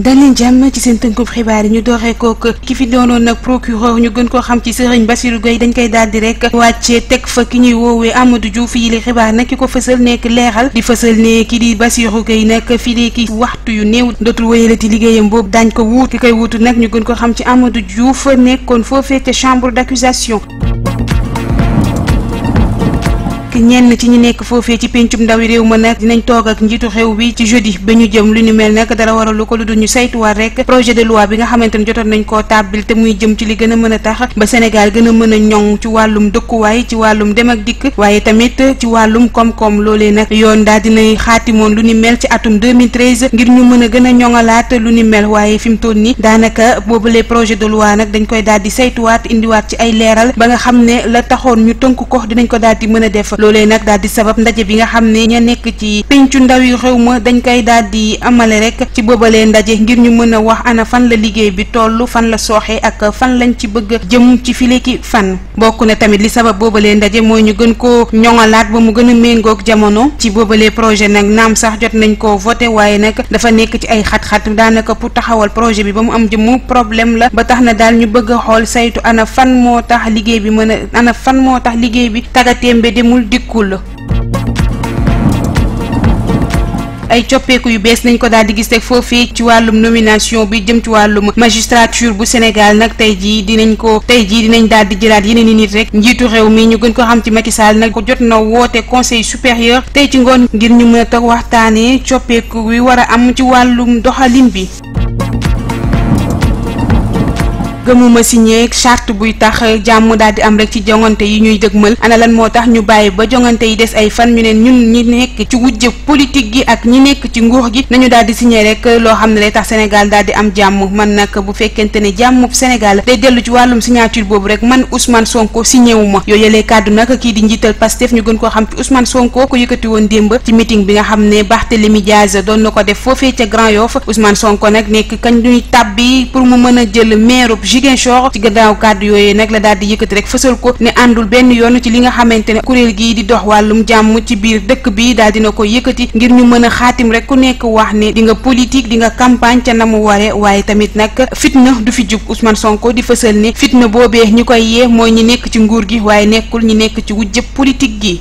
daleen jàmm ci seen tënkub xibaar yi ñu dooree kook ki fi doonoon nag procureur ñu gën koo xam ci Serigne Bassirou Gueye dañ koy daal di rek wàccee teg fa ki ñuy woowee Amadou Diouf yi li xibaar nag ki ko fësal nekk leeral di fësal ne ki di Bassirou Gueye nag fii léegi waxtu yu néew dootul wéyalati liggéeyam boobu daañ ko wuut ki koy wuutu nag ñu gën ko xam ci Amadou Diouf nekkoon foofee ca chambre d'accusation ñenn ci ñi nekk foofee ci pencum ndawi réew ma nag dinañ toog ak njiitu xew bi ci jeudi ba ñu jëm lu ñu mel nag dara waral lu ko lu dul ñu saytuwaat rek projet de loi bi nga xamante ne jotoon nañ koo tàbbil te muy jëm ci li gën a mën a tax ba Sénégal gën a mën a ñoŋ ci wàllum dëkkuwaay ci wàllum dem ak dikk waaye tamit ci wàllum koom-koom loolee nag yoon daal dinay xaatimoon lu ni mel ci atum 2013 ngir ñu mën a gën a ñoŋalaat lu ni mel waaye fi mu toll nii daanaka boobulee projet de loi nag dañ koy daal di saytuwaat indiwaat ci ay leeral ba nga xam ne la taxoon ñu tënk ko dinañ ko daal di mën a def loolee nag daal di sabab ndaje bi nga xam ne ña nekk ci pencu ndaw yu xew ma dañ koy daal di amale rek ci boobalee ndaje ngir ñu mën a wax ana fan la liggéey bi toll fan la sooxee ak fan lañ ci bëgg jëm ci fileki fan bokk na tamit li sabab boobalee ndaje mooy ñu gën koo ñoŋalaat ba mu gën a méngoog jamono ci boobalee projet nag naam sax jot nañ koo voté waaye nag dafa nekk ci ay xat-xat daanaka pour taxawal projet bi ba mu am jëmu problème la ba tax na daal ñu bëgg a xool saytu ana fan moo tax liggéey bi mën a ana fan moo tax liggéey bi tagatémbe demul dikkul ay coppeeku yu bees nañ ko daal di gis rek foofii ci wàllum nomination bi jëm ci wàllum magistrature bu Sénégal nag tey jii dinañ daal di jëlaat yeneen i nit rek njiitu réew mi ñu gën ko xam ci Macky Sall nag ko jot na woote conseil supérieur tey ci ngoon ngir ñu mën a toog waxtaanee coppeeku wi war a am ci wàllum doxalin bi. gëmuma signé charte buy tax jàmm daal di am rek ci jongante yi ñuy dëgmal ana lan moo tax ñu bàyyi ba jongante yi des ay fan ñu ne ñun ñi nekk ci wujje politique gi ak ñi nekk ci nguur gi nañu daal di signé rek loo xam ne day tax Sénégal daal di am jàmm man nag bu fekkente ne jàmmub Sénégal day dellu ci wàllum signature boobu rek man Ousmane Sonko signé wu ma yooyu yëlee kàddu nag kii di njiital Pastef ñu gën koo xam ci Ousmane Sonko ko yëkkati woon démb ci meeting bi nga xam ne Barthélémy Diaz doon na ko def foofee ca Grand Yoff Ousmane Sonko nag nekk kañ duñuy tàbbi pour mu mën a jël maire Ziguinchor ci gannaaw kàddu yooyu nag la daal di yëkkati rek fësal ko ne àndul benn yoon ci li nga xamante ne kuréel gii di dox wàllum jàmm ci biir dëkk bi daal dina ko yëkkati ngir ñu mën a xaatim rek ku nekk wax ne di nga politique di nga campagne ca na mu ware waaye tamit nag fitna du fi jub Ousmane Sonko di fësal ne fitna boobee ñi koy yee mooy ñi nekk ci nguur gi waaye nekkul ñi nekk ci wujjëb politique gi.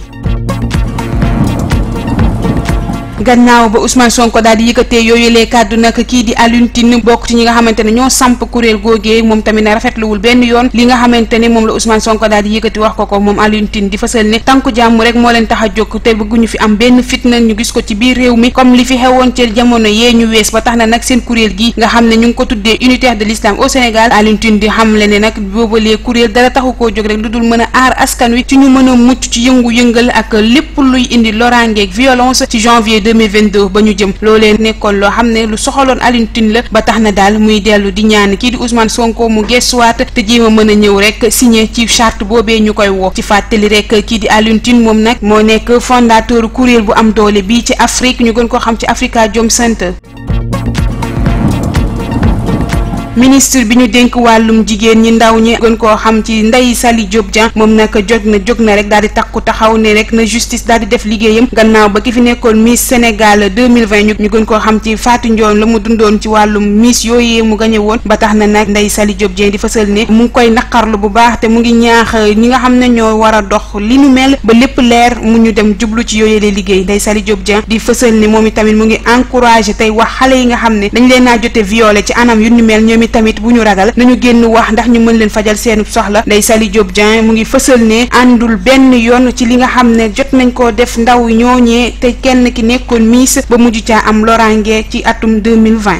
gannaaw ba Ousmane Sonko daal di yëkkatee yooyu lee kàddu nag kii di Alioune Tine bokk ci ñi nga xamante ne ñoo samp kuréel googee moom tamit ne rafetluwul benn yoon li nga xamante ne moom la Ousmane Sonko daal di yëkkati wax ko moom Alioune Tine di fësal ne tànku jàmm rek moo leen tax a jóg te bëgguñu fi am benn fitna ñu gis ko ci biir réew mi comme li fi xewoon ci jamono yee ñu wees ba tax na nag seen kuréel gi nga xam ne ñu ngi ko tuddee unitaire de l'islam au Sénégal Alioune Tine di xamle ne nag boobalee kuréel dara taxu koo jóg rek lu dul mën a aar askan wi ci ñu mën a mucc ci yëngu-yëngal ak lépp luy indi loraangeeg violence ci janvier 2022 ba ñu jëm loolee nekkoon loo xam ne lu soxaloon Alioune Tine la ba tax na daal muy dellu di ñaan kii di Ousmane Sonko mu gestuwaat te jéem a mën a ñëw rek signé ci charte boobee ñu koy woo ci fàttali rek kii di Alioune Tine moom nag moo nekk fondateur kuréel bu am doole bii ci Afrique ñu gën ko xam ci Afrikajom Center. ministre bi ñu dénk wàllum jigéen ñi ndaw ñi gën koo xam ci Ndeye Saly Diop Dieng moom nag jóg na rek daal di takku taxaw ne rek na justice daal di def liggéeyam gannaaw ba ki fi nekkoon Miss Sénégal 2020 ñu gën koo xam ci Fatou Ndione la mu dundoon ci wàllum Miss yooyee mu gañe woon ba tax na nag Ndeye Saly Diop Dieng di fësal ne mu ngi koy naqarlu bu baax te mu ngi ñaax ñi nga xam ne ñoo war a dox li nu mel ba lépp leer mu ñu dem jublu ci yooyee lay liggéey Ndeye Saly Diop Dieng di fësal ne moom itamit mu ngi encouragé tey wax xale yi nga xam ne dañ leen naa jote violé ci anam yu nu mel ñoom tamit bu ñu ragal nañu génn wax ndax ñu mën leen fajal seen soxla Ndeye Saly Diop Dieng mu ngi fësal ne àndul benn yoon ci li nga xam ne jot nañ koo def ndaw ñooñee te kenn ki nekkoon Miss ba mujj caa am loraange ci atum 2020.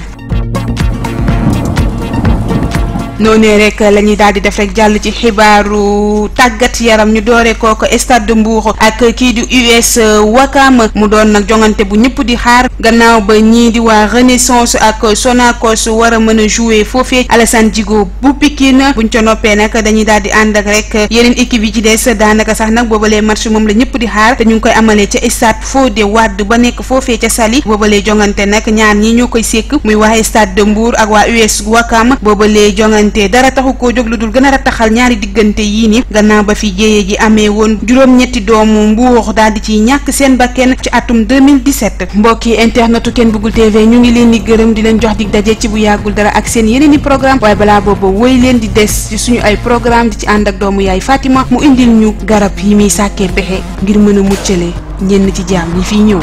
noonee rek la ñuy daal di def rek jàll ci xibaaru tàggat yaram ñu dooree kooko stade de Mbour ak kii di US Ouakam mu doon nag jongante bu ñëpp di xaar gannaaw ba ñii di waa Renaissance ak Sonacos war a mën a jouer foofee Alassane Djigo bu Pikine buñ ca noppee nag dañuy daal di ànd ak rek yeneen équipe yi ci des daanaka sax nag boobalee match moom la ñëpp di xaar te ñu ngi koy amalee ca stade Fodé Wade ba nekk foofee ca Saly boobalee jongante nag ñaar ñi ñoo koy sekk muy waa stade de Mbour ak waa US Ouakam boobalee jongante dara taxu koo jóg lu dul gën a rataxal ñaari diggante yii ni gannaaw ba fi jéyee ji amee woon juróom-ñetti doomu Mbour daal di ci ñàkk seen bakken ci atum 2017 mbokki internetu Ken Bugul TV ñu ngi leen di gërëm di leen jox dig daje ci bu yàggul dara ak seen yeneen i programme waaye balaa boobu woy leen di des ci suñu ay programme di ci ànd ak doomu yaay Fatima mu indil ñu garab yi muy sàkkee pexe ngir mën a muccale ñenn ci jaam yi fiy ñëw